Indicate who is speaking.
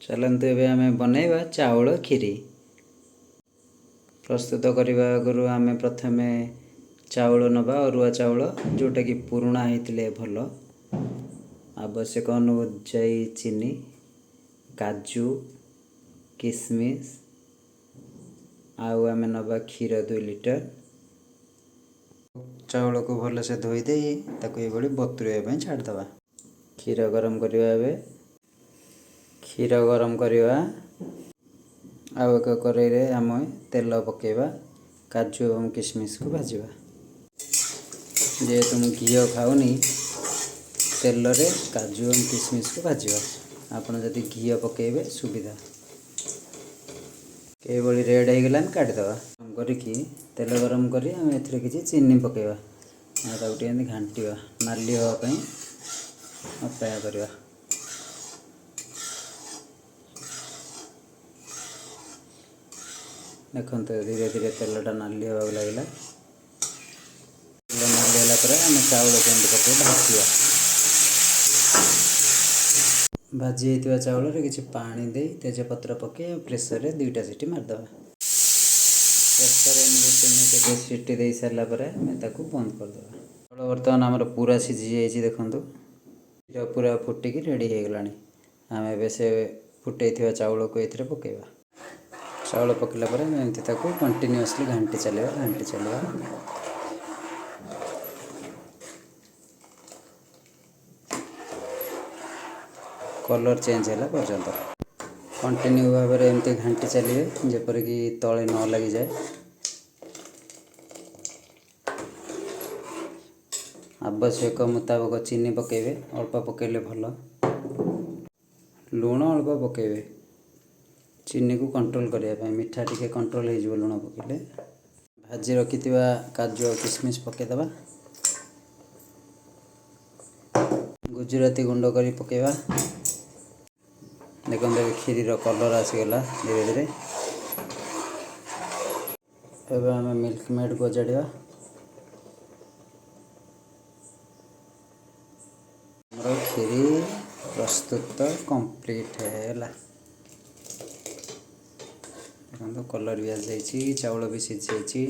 Speaker 1: ଚାଲନ୍ତୁ ଏବେ ଆମେ ବନେଇବା ଚାଉଳ କ୍ଷୀରି। ପ୍ରସ୍ତୁତ କରିବା ଆଗରୁ ଆମେ ପ୍ରଥମେ ଚାଉଳ ନେବା, ଅରୁଆ ଚାଉଳ, ଯେଉଁଟାକି ପୁରୁଣା ହେଇଥିଲେ ଭଲ। ଆବଶ୍ୟକ ଅନୁଯାୟୀ ଚିନି, କାଜୁ, କିସମିସ୍, ଆଉ ଆମେ ନେବା କ୍ଷୀର 2 ଲିଟର। ଚାଉଳକୁ ଭଲସେ ଧୋଇ ଦେଇ ତାକୁ ଏଇଭଳି ବତୁରାଇବା ପାଇଁ ଛାଡ଼ିଦେବା। କ୍ଷୀର ଗରମ କରିବା। ଏବେ କ୍ଷୀର ଗରମ କରିବା। ଆଉ ଏକ କରେଇରେ ଆମେ ତେଲ ପକାଇବା, କାଜୁ ଏବଂ କିସମିସକୁ ଭାଜିବା। ଯେହେତୁ ମୁଁ ଘିଅ ଖାଉନି, ତେଲରେ କାଜୁ ଏବଂ କିସମିସକୁ ଭାଜିବା। ଆପଣ ଯଦି ଘିଅ ପକାଇବେ ସୁବିଧା। ଏଇଭଳି ରେଡ଼୍ ହେଇଗଲେ ଆମେ କାଢ଼ିଦେବା। ଗରମ କରିକି ତେଲ ଗରମ କରି ଆମେ ଏଥିରେ କିଛି ଚିନି ପକାଇବା ଆଉ ତାକୁ ଟିକେ ଏମିତି ଘାଣ୍ଟିବା, ନାଲି ହେବା ପାଇଁ ଅପେକ୍ଷା କରିବା। ଦେଖନ୍ତୁ, ଧୀରେ ଧୀରେ ତେଲଟା ନାଲି ହେବାକୁ ଲାଗିଲା। ତେଲ ନାଲି ହେଲା ପରେ ଆମେ ଚାଉଳକୁ ଏମିତି ପକାଇ ଭାଜିବା। ଭାଜି ହେଇଥିବା ଚାଉଳରେ କିଛି ପାଣି ଦେଇ ତେଜପତ୍ର ପକାଇ ଆଉ ପ୍ରେସରରେ 2ଟା ସିଟି ମାରିଦେବା। ପ୍ରେସରରେ ଏମିତି 3 ସିଟି ଦେଇ ସାରିଲା ପରେ ଆମେ ତାକୁ ବନ୍ଦ କରିଦେବା। ଚାଉଳ ବର୍ତ୍ତମାନ ଆମର ପୁରା ସିଝି ଯାଇଛି। ଦେଖନ୍ତୁ, କ୍ଷୀର ପୁରା ଫୁଟିକି ରେଡ଼ି ହେଇଗଲାଣି। ଆମେ ଏବେ ସେ ଫୁଟେଇଥିବା ଚାଉଳକୁ ଏଥିରେ ପକାଇବା। ଚାଉଳ ପକାଇଲା ପରେ ଆମେ ଏମିତି ତାକୁ କଣ୍ଟିନ୍ୟୁଅସଲି ଘାଣ୍ଟି ଚାଲିବା, ଘାଣ୍ଟି ଚାଲିବା। କଲର୍ ଚେଞ୍ଜ ହେଲା ପର୍ଯ୍ୟନ୍ତ କଣ୍ଟିନ୍ୟୁ ଭାବରେ ଏମିତି ଘାଣ୍ଟି ଚାଲିବେ, ଯେପରିକି ତଳେ ନ ଲାଗିଯାଏ। ଆବଶ୍ୟକ ମୁତାବକ ଚିନି ପକାଇବେ, ଅଳ୍ପ ପକାଇଲେ ଭଲ। ଲୁଣ ଅଳ୍ପ ପକାଇବେ ଚିନିକୁ କଣ୍ଟ୍ରୋଲ କରିବା ପାଇଁ। ମିଠା ଟିକେ କଣ୍ଟ୍ରୋଲ ହେଇଯିବ ଲୁଣ ପକାଇଲେ। ଭାଜି ରଖିଥିବା କାଜୁ ଆଉ କିସମିସ୍ ପକାଇଦେବା। ଗୁଜୁରାତି ଗୁଣ୍ଡ କରି ପକାଇବା। ଦେଖନ୍ତୁ, ଏବେ କ୍ଷୀରିର କଲର୍ ଆସିଗଲା ଧୀରେ ଧୀରେ। ଏବେ ଆମେ ମିଲ୍କ ମେଡ଼୍ ଅଜାଡ଼ିବା। ଆମର କ୍ଷୀରି ପ୍ରସ୍ତୁତ କମ୍ପ୍ଲିଟ୍ ହେଲା। ଦେଖନ୍ତୁ, କଲର୍ ବି ଆସିଯାଇଛି, ଚାଉଳ ବି ସିଝିଯାଇଛି।